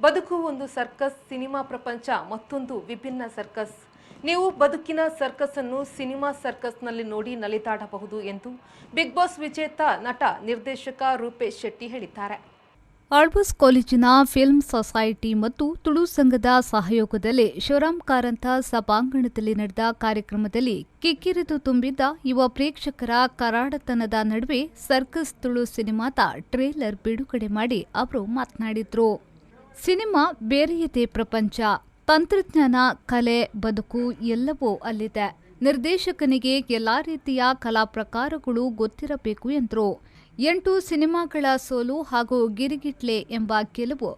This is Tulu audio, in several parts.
ಬದುಕು ಒಂದು ಸರ್ಕಸ್, ಸಿನಿಮಾ ಪ್ರಪಂಚ ಮತ್ತೊಂದು ವಿಭಿನ್ನ ಸರ್ಕಸ್. ನೀವು ಬದುಕಿನ ಸರ್ಕಸ್ ಅನ್ನು ಸಿನಿಮಾ ಸರ್ಕಸ್ನಲ್ಲಿ ನೋಡಿ ನಲಿದಾಡಬಹುದು ಎಂದು ಬಿಗ್ ಬಾಸ್ ವಿಜೇತ ನಟ, ನಿರ್ದೇಶಕ ರೂಪೇಶ್ ಶೆಟ್ಟಿ ಹೇಳಿದ್ದಾರೆ. ಆಳ್ವಾಸ್ ಕಾಲೇಜಿನ ಫಿಲ್ಮ್ ಸೊಸೈಟಿ ಮತ್ತು ತುಳು ಸಂಘದ ಸಹಯೋಗದಲ್ಲಿ ಶಿವರಾಮ್ ಕಾರಂತ ಸಭಾಂಗಣದಲ್ಲಿ ನಡೆದ ಕಾರ್ಯಕ್ರಮದಲ್ಲಿ ಕಿಕ್ಕಿರಿದು ತುಂಬಿದ್ದ ಯುವ ಪ್ರೇಕ್ಷಕರ ಕರಾಡತನದ ನಡುವೆ ಸರ್ಕಸ್ ತುಳು ಸಿನಿಮಾದ ಟ್ರೇಲರ್ ಬಿಡುಗಡೆ ಮಾಡಿ ಅವರು ಮಾತನಾಡಿದ್ರು. ಸಿನಿಮಾ ಬೇರೆಯದೇ ಪ್ರಪಂಚ. ತಂತ್ರಜ್ಞಾನ, ಕಲೆ, ಬದುಕು ಎಲ್ಲವೂ ಅಲ್ಲಿದೆ. ನಿರ್ದೇಶಕನಿಗೆ ಎಲ್ಲಾ ರೀತಿಯ ಕಲಾ ಪ್ರಕಾರಗಳು ಗೊತ್ತಿರಬೇಕು ಎಂದರು. ಎಂಟು ಸಿನಿಮಾಗಳ ಸೋಲು ಹಾಗೂ ಗಿರಿಗಿಟ್ಲೆ ಎಂಬ ಗೆಲುವು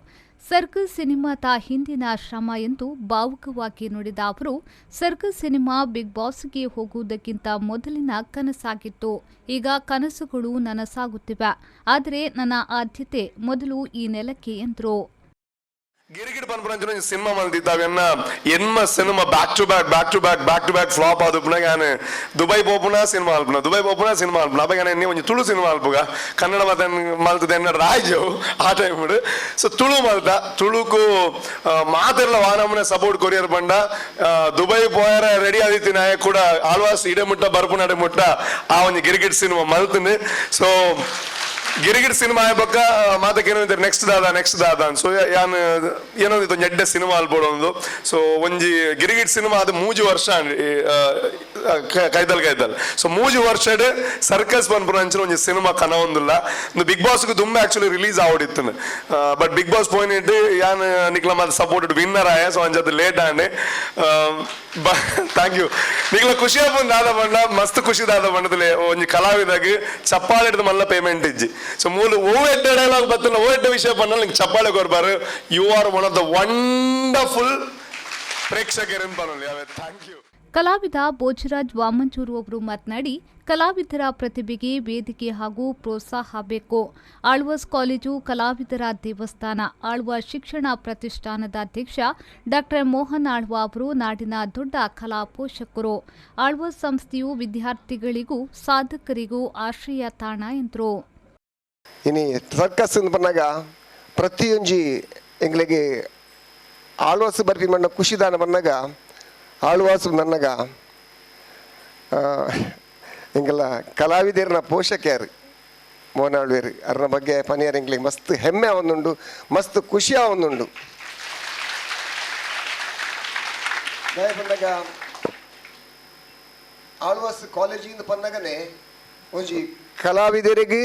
ಸರ್ಕಸ್ ಸಿನಿಮಾದ ಹಿಂದಿನ ಶ್ರಮ ಎಂದು ಭಾವುಕವಾಗಿ ನುಡಿದ ಅವರು, circus cinema big ಬಾಸ್ಗೆ ಹೋಗುವುದಕ್ಕಿಂತ ಮೊದಲಿನ ಕನಸಾಗಿತ್ತು. ಈಗ ಕನಸುಗಳು ನನಸಾಗುತ್ತಿವೆ. ಆದರೆ ನನ್ನ ಆದ್ಯತೆ ಮೊದಲು ಈ ನೆಲಕ್ಕೆ ಎಂದರು. Girigit ಪನ್ಪುನಂಚಿನ cinema ಮಲ್ತಿದ್ದ. ಅವೆನ್ನ ಎನ್ಮ cinema back to back, back to back, back to back flop ಆದುಪ್ಪುನಾಗ ಯಾನ್ ದುಬೈ ಪೋಪುನ ಸಿನಿಮಾ ಅಲ್ಪುನ, ದುಬೈ ಪೋಪುನ ಸಿನಿಮಾ ಅಲ್ಪುನ. ಅವಾಗ ಎನ್ನಿ ಒಂಜಿ ತುಳು ಸಿನಿಮಾ ಅಲ್ಪುಗ, ಕನ್ನಡ ಮಾತ ಮಲ್ತದ ಎನ್ನ ರಾಜ್ಯವು ಆ ಟೈಮ್. ಸೊ ತುಳು ಮಲ್ತ. ತುಳುಕು ಮಾತೆರ್ಲ ವಾನಮನೆ ಸಪೋರ್ಟ್ ಕೊರಿಯರ್ ಪಂಡ ದುಬೈ ಪೋಯರ ರೆಡಿ ಆದಿತ್ತಿ ನಾಯ ಕೂಡ ಆಳ್ವಾಸ್ ಇಡೆ ಮುಟ್ಟ ಬರ್ಪುನ ಅಡೆ ಮುಟ್ಟ ಆ ಒಂಜಿ ಗಿರಿಗಿಟ್ ಸಿನಿಮಾ ಮಲ್ತನೆ. ಸೊ ಗಿರಿಗಿಟ್ ಸಿನಿಮಾ ಬೊಕ್ಕ ಮಾತಕ್ಕೆ ನೆಕ್ಸ್ಟ್ ದಾದ, ನೆಕ್ಸ್ಟ್ ದಾದ. ಸೊ ಯಾನ್ ಏನೋ ಒಂಜಿ ಎಡ್ಡೆ ಸಿನಿಮಾ ಅಲ್ಬೋಡು ಒಂದು. ಸೊ ಒಂಜಿ ಗಿರಿಗಿಟ್ ಸಿನಿಮಾ ಅದು 3 ವರ್ಷ ಕೈದಲ್ ಕೈದಲ್. ಸೊ 3 ವರ್ಷಡ್ ಸರ್ಕಸ್ ಪನ್ಪುನ ಅಂಚಿನ ಒಂಜಿ ಸಿನಿಮಾ ಕನವೊಂದುಲ್ಲ. ಬಿಗ್ ಬಾಸ್ ದುಂಬೆ ಆಕ್ಚುಲಿ ರಿಲೀಸ್ ಆವಡಿತ್ತು. But big boss ಪೋಯಿನಿಟ್ ಯಾನ್ ನಿಕ್ಲ ಮಾತ ಸಪೋರ್ಟ್ ವಿನ್ನರ್ ಆಯ. ಸೊ ಅಂಚದ late and thank you. ನಿಕ್ಲ ಖುಷಿ ಆಪುಂಡು ದಾದ ಪಂಡ, ಮಸ್ತ್ ಖುಷಿ ದಾದ ಪಂಡದಲೆ, ಒಂಜಿ ಕಲಾವಿದಾಗ ಚಪ್ಪಾಳೆ ಹಿಡಿದು ಮಲ್ಲ ಪೇಮೆಂಟ್ ಇಜ್ಜಿ. ಸೊ ಮೂಲು ಓ ಎಡ್ಡೆ ಡೈಲಾಗ್ ಬತ್ತಲ್ಲ, ಓ ಎಡ್ಡೆ ವಿಷಯ ಪಂಡ ನಿಂಗೆ ಚಪ್ಪಾಳೆ ಕೊರ್ಬಾರು. You are one of the wonderful ಪ್ರೇಕ್ಷಕರು. Thank you. ಕಲಾವಿದ ಭೋಜರಾಜ್ ವಾಮಂಜೂರು ಅವರು ಮಾತನಾಡಿ, ಕಲಾವಿದರ ಪ್ರತಿಭೆಗೆ ವೇದಿಕೆ ಹಾಗೂ ಪ್ರೋತ್ಸಾಹ ಬೇಕು. ಆಳ್ವಾಸ್ ಕಾಲೇಜು ಕಲಾವಿದರ ದೇವಸ್ಥಾನ. ಆಳ್ವ ಶಿಕ್ಷಣ ಪ್ರತಿಷ್ಠಾನದ ಅಧ್ಯಕ್ಷ ಡಾಕ್ಟರ್ ಮೋಹನ್ ಆಳ್ವ ಅವರು ನಾಡಿನ ದೊಡ್ಡ ಕಲಾ ಪೋಷಕರು. ಆಳ್ವಾಸ್ ಸಂಸ್ಥೆಯು ವಿದ್ಯಾರ್ಥಿಗಳಿಗೂ ಸಾಧಕರಿಗೂ ಆಶ್ರಯ ತಾಣ ಎಂದರು. ಇನಿ ಸರ್ಕಸ್ ಪನ್ನಗ ಪ್ರತಿಯೊಂಜಿ ಎಂಗ್ಲೆಗೆ ಆಳ್ವಾಸ್ ಬರ್ಪಿ ಮಣ್ಣ ಖುಷಿದಾನ ಬನ್ನಗ ಆಳ್ವಾಸು ನನ್ನಗ ಎಂಗೆಲ್ಲ ಕಲಾವಿದರ್ನ ಪೋಷಕರು ಮೋನಾಳ್ವೇರು ಅರ್ನ ಬಗ್ಗೆ ಪನಿಯರ್ ಎಂಗ್ಲಿಗೆ ಮಸ್ತ್ ಹೆಮ್ಮೆ ಒಂದುಂಡು, ಮಸ್ತ್ ಖುಷಿ ಒಂದುಂಡು. ದಾಯ ಪನ್ನಗ ಆಳ್ವಾಸ್ ಕಾಲೇಜಿಂದ ಪನ್ನಗನೆ ಒಂಜಿ ಕಲಾವಿದರಿಗೆ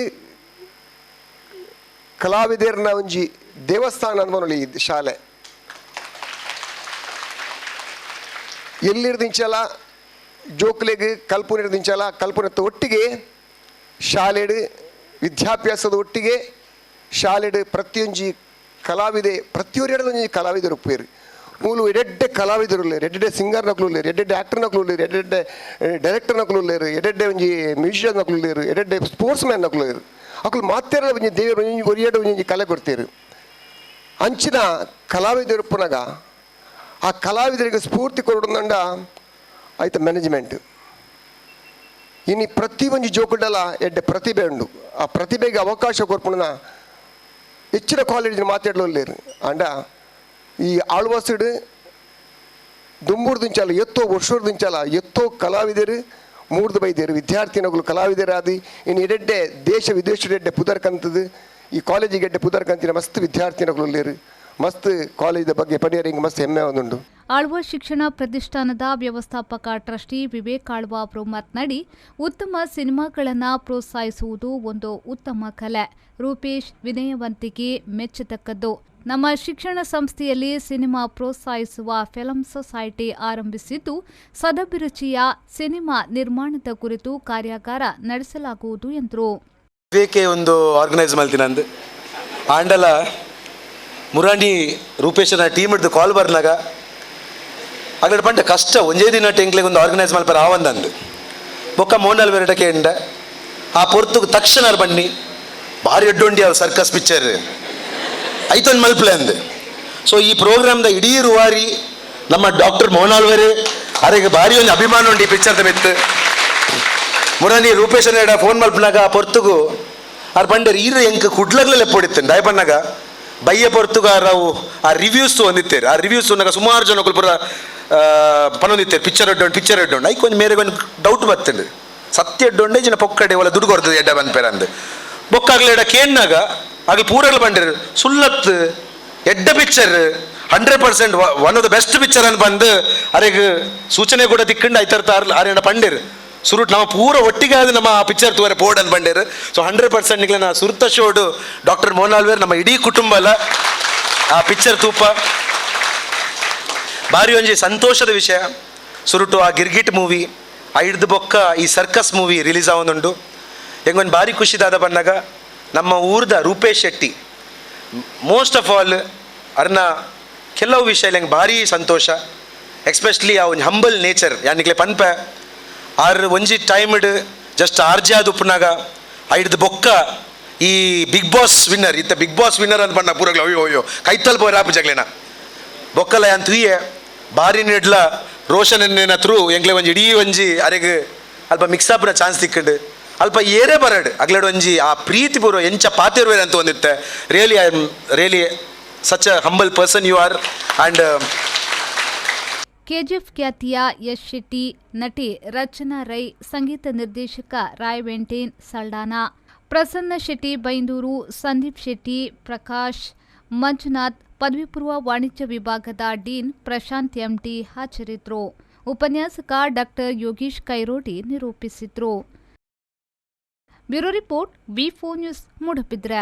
ಕಲಾವಿದರ್ನ ಒಂಜಿ ದೇವಸ್ಥಾನ ಅಂದ್ ಈ ಶಾಲೆ. ಎಲ್ಲಿರ್ದಿಂಚಲ ಜೋಕ್ಲೆಗ್ ಕಲ್ಪುನಿರ್ದಿಂಚಲ ಕಲ್ಪುನತ್ತ ಒಟ್ಟಿಗೆ ಶಾಲೆಡ್ ವಿದ್ಯಾಭ್ಯಾಸದ ಒಟ್ಟಿಗೆ ಶಾಲೆಡ್ ಪ್ರತಿಯೊಂಜಿ ಕಲಾವಿದೆ, ಪ್ರತಿಯೊಂದು ಒಂಜಿ ಕಲಾವಿದರು ಉಪ್ಪೇರು. ಮೂಲು ಎಡೆಡ್ಡೆ ಕಲಾವಿದರು ಉಲ್ಲೇರು, ಎಡೆಡ್ಡೆ ಸಿಂಗರ್ ನಕಲು ಉಲ್ಲೇರು, ಎಡೆಡ್ಡೆ ಆಕ್ಟರ್ ನಕಲು ಉಲ್ಲೇರು, ಎಡೆಡ್ಡೆ ಡೈರೆಕ್ಟರ್ ನಕಲು ಉಲ್ಲೇರು, ಎಡೆಡ್ಡೆ ಒಂಜಿ ಮ್ಯೂಸಿಷಿಯನ್ ನಕಲು ಉಲ್ಲೇರು, ಎಡೆಡ್ಡೆ ಸ್ಪೋರ್ಟ್ಸ್ ಮ್ಯಾನ್ ನಕಲು ಉಲ್ಲೇರು. ಅಕುಲು ಮಾತೆರ ಒಂಜಿ ದೇವರು ಒಂಜಿ ಒರಿಯಡ ಒಂಜಿ ಕಲೆ ಕೊಡ್ತೀರು. ಅಂಚಿನ ಕಲಾವಿದರು ಪುನಗ ಆ ಕಲಾವಿದರಿಗೆ ಸ್ಫೂರ್ತಿ ಕೊಡೋದಂಡ ಆಯ್ತು ಮ್ಯಾನೇಜ್ಮೆಂಟ್. ಇನ್ನು ಪ್ರತಿ ಒಂಜಿ ಜೋಕುಡಲ ಎಡ್ಡೆ ಪ್ರತಿಭೆ ಉಂಡು. ಆ ಪ್ರತಿಭೆಗೆ ಅವಕಾಶ ಕೊರ್ಪುನ ಹೆಚ್ಚಿನ ಕಾಲೇಜ್ ಮಾತಾಡಲು ಅಂಡ ಈ ಆಳ್ವಾಸಿಡು ದುಂಬುರ್ದಿಂಚಾಲ ಎತ್ತೋ ವರ್ಷದಿಂಚಾಲ ಎತ್ತೋ ಕಲಾವಿದರು ಮೂರ್ದು ಬೈದೇರು, ವಿದ್ಯಾರ್ಥಿನಗಳು ಕಲಾವಿದರಾದಿ ಇನ್ನು ಎಡೆಡ್ಡೆ ದೇಶ ವಿದೇಶ ಎಡ್ಡೆ ಪುದರ್ಕಂತದ್ದು ಈ ಕಾಲೇಜಿಗೆ ಎಡ್ಡೆ ಪುದರ್ಕಂತಿನ ಮಸ್ತ್ ವಿದ್ಯಾರ್ಥಿನಗಳು ಉಲ್ಲೇರು. ಮಸ್ತ್ ಕಾಲೇಜದ ಬಗ್ಗೆ ಪಡಿಯರಿಂಗ್ ಮಸ್ತ್ ಹೆಮ್ಮೆ ಒಂದುಂಡು. ಆಳ್ವ ಶಿಕ್ಷಣ ಪ್ರತಿಷ್ಠಾನದ ವ್ಯವಸ್ಥಾಪಕ ಟ್ರಸ್ಟಿ ವಿವೇಕ್ ಆಳ್ವ ಅವರು ಮಾತನಾಡಿ, ಉತ್ತಮ ಸಿನಿಮಾಗಳನ್ನು ಪ್ರೋತ್ಸಾಹಿಸುವುದು ಒಂದು ಉತ್ತಮ ಕಲೆ. ರೂಪೇಶ್ ವಿನಯವಂತಿಕೆ ಮೆಚ್ಚತಕ್ಕದ್ದು. ನಮ್ಮ ಶಿಕ್ಷಣ ಸಂಸ್ಥೆಯಲ್ಲಿ ಸಿನಿಮಾ ಪ್ರೋತ್ಸಾಹಿಸುವ ಫಿಲ್ಮ್ ಸೊಸೈಟಿ ಆರಂಭಿಸಿದ್ದು, ಸದಭಿರುಚಿಯ ಸಿನಿಮಾ ನಿರ್ಮಾಣದ ಕುರಿತು ಕಾರ್ಯಾಗಾರ ನಡೆಸಲಾಗುವುದು ಎಂದರು. ವಿವೇಕೆ ಒಂದು ಆರ್ಗನೈಸ್ ಮಲ್ತಿನಂದು ಆಂಡಲ ಮುರಾಣಿ ರೂಪೇಶನ ಟೀಮ್ ಹಿಡ್ದು ಕಾಲ್ ಬರ್ನಾಗ ಅಗಡ ಪಂಡ ಕಷ್ಟ, ಒಂಜೇ ದಿನ ಟೆಂಕ್ಲೆಗ್ ಒಂದು ಆರ್ಗನೈಸ್ ಮಲ್ಪರ ಆವಂದಂದು. ಬೊಕ್ಕ ಮೋನಲ್ ವೆರಟಕ್ಕೆ ಎಂಡ ಆ ಪೊರ್ತುಗು ತಕ್ಷಣ ಬನ್ನಿ ಭಾರಿ ಎಡ್ಡೊಂಡಿ ಅವು ಸರ್ಕಸ್ ಪಿಕ್ಚರ್ ಐತೊಂದು ಮಲ್ಪ್ಲೆ ಅಂದು. ಸೊ ಈ ಪ್ರೋಗ್ರಾಮ್ದ ಇಡೀ ರೂವಾರಿ ನಮ್ಮ ಡಾಕ್ಟರ್ ಮೋಹನ್ ಅರೆಗೆ ಭಾರಿ ಒಂದು ಅಭಿಮಾನ ಉಂಡು ಈ ಪಿಕ್ಚರ್ದ ಮಿತ್ತು. ಮುರಾನಿ ರೂಪೇಶನ ಎಡ ಫೋನ್ ಮಲ್ಪನಾಗ ಆ ಪೊರ್ತುಗು ಆರ್ ಪಂಡೇರ್ ಈರ್ ಎಂಕ್ ಕುಡ್ಲಗ್ಲ ಲೆಪ್ಪೊಡಿತ್ತು. ದಾಯ ಪನ್ನಾಗ ಬಯ್ಯ ಪೊರ್ತುಗಾರವು ಆ ರಿವ್ಯೂಸ್ ಒಂದಿತ್ತೇರು. ಆ ರಿವ್ಯೂಸ್ ನಾಗ ಸುಮಾರು ಜನಕ್ಕೂ ಪೂರ ಪನೊಂದಿತ್ತೇರು, ಪಿಕ್ಚರ್ ಎಡ್ಡೋಂಡು, ಪಿಕ್ಚರ್ ಎಡ್ಡೋಂಡು. ಐಕ್ ಒಂಜಿ ಮೇರೆಗೆ ಒಂಜಿ ಡೌಟ್ ಬತ್ತಂಡು, ಸತ್ಯ ಎಡ್ಡೋಂಡೆ ಜನ ಪೊಕ್ಕಡೆ ಒಲ್ಲ ದುಡ್ಡು ಕೊರ್ತದೆ ಎಡ್ಡ ಬಂದ್ಪೇರ ಅಂದ್. ಬೊಕ್ಕಾಗ್ಲ ಎಡ ಕೇನ್ನಾಗ ಆಗ ಪೂರಗಳು ಬಂಡಿರು, ಸುಲ್ಲತ್ ಎಡ್ಡ picture, 100% one of the best picture ಅಂತ ಬಂದು ಅರೆಗ್ ಸೂಚನೆ ಕೂಡ ತಿಕ್ಕಂಡು ಐತರ್ತ ಆರೇನ ಪಂಡಿರು. ಸುರುಟ್ ನಮ್ಮ ಪೂರ ಒಟ್ಟಿಗೆ ಅದು ನಮ್ಮ ಪಿಕ್ಚರ್ ತೂವರೆ ಬೋರ್ಡ್ ಅಂತ ಬಂಡೇರು. ಸೊ 100% ನಿಗ್ಲ ಸುರುತ ಶೋಡು ಡಾಕ್ಟರ್ ಮೋಹನ್ ಆಳ್ವೇರ್ ನಮ್ಮ ಇಡೀ ಕುಟುಂಬಲ ಆ ಪಿಕ್ಚರ್ ತೂಪ. ಬಾರಿ ಒಂಜಿ ಸಂತೋಷದ ವಿಷಯ. ಸುರುಟು ಆ ಗಿರ್ಗಿಟ್ ಮೂವಿ ಐಡ್ದು ಬೊಕ್ಕ ಈ ಸರ್ಕಸ್ ಮೂವಿ ರಿಲೀಸ್ ಆವೊಂದುಂಡು. ಹೆಂಗೊಂದು ಭಾರಿ ಖುಷಿದಾದ ಬಂದಾಗ ನಮ್ಮ ಊರ್ದ ರೂಪೇಶ್ ಶೆಟ್ಟಿ, ಮೋಸ್ಟ್ ಆಫ್ ಆಲ್ ಅರ್ನ ಕೆಲವು ವಿಷಯ ನಂಗೆ ಭಾರಿ ಸಂತೋಷ. ಎಕ್ಸ್ಪೆಷಲಿ ಆ ಒಂಜಿ ಹಂಬಲ್ ನೇಚರ್. ಯಾನಿಕ್ಲೆ ಪನ್ಪೆ, ಆರ್ ಒಂಜಿ ಟೈಮ್ಡ್ ಜಸ್ಟ್ ಆರ್ಜೆ ಆದ್ ಉಪ್ಪುನಾಗ, ಐಡ್ದು ಬೊಕ್ಕ ಈ ಬಿಗ್ ಬಾಸ್ ವಿನ್ನರ್ ಇತ್ತ. ಬಿಗ್ ಬಾಸ್ ವಿನ್ನರ್ ಅಂತ ಬಣ್ಣ ಪೂರಗ್ಲ ಅಯ್ಯೋ ಅಯ್ಯೋ ಕೈತಲ್ ಪೋರ ಆಪುಜಗ್ಲೇನ. ಬೊಕ್ಕಲ ಯಾನ್ ತೂಯೆ, ಬಾರಿ ನೆಡ್ಲ ರೋಷನ್ ಎನ್ನೇನ ಥ್ರೂ ಎಂಕ್ಲೆ ಒಂಜಿ ಇಡೀ ಒಂಜಿ ಅರೆಗ್ ಅಲ್ಪ ಮಿಕ್ಸ್ ಆಪುನ ಚಾನ್ಸ್ ತಿಕ್ಕಂಡು. ಅಲ್ಪ ಏರೇ ಬರಡ್ ಅಗ್ಲಡ್ ಒಂಜಿ ಆ ಪ್ರೀತಿ ಪೂರ್ವ ಎಂಚ ಪಾತೆರ್ವೇರ್ ಅಂತ ಒಂದಿತ್ತೆ. Really, I am really such a humble person you are and KGF ಖ್ಯಾತಿಯ ಯಶ್ ಶೆಟ್ಟಿ, ನಟಿ ರಚನಾ ರೈ, ಸಂಗೀತ ನಿರ್ದೇಶಕ ರಾಯ್ ವೆಂಟೇನ್ ಸಲ್ಡಾನಾ, ಪ್ರಸನ್ನ ಶೆಟ್ಟಿ ಬೈಂದೂರು, ಸಂದೀಪ್ ಶೆಟ್ಟಿ, ಪ್ರಕಾಶ್ ಮಂಜುನಾಥ್, ಪದವಿ ಪೂರ್ವ ವಾಣಿಜ್ಯ ವಿಭಾಗದ ಡೀನ್ ಪ್ರಶಾಂತ್ ಎಂಟಿ ಹಾಜರಿದ್ದರು. ಉಪನ್ಯಾಸಕ ಡಾಕ್ಟರ್ ಯೋಗೀಶ್ ಕೈರೋಡಿ ನಿರೂಪಿಸಿದ್ರು. Bureau report, V4 news, Moodbidri.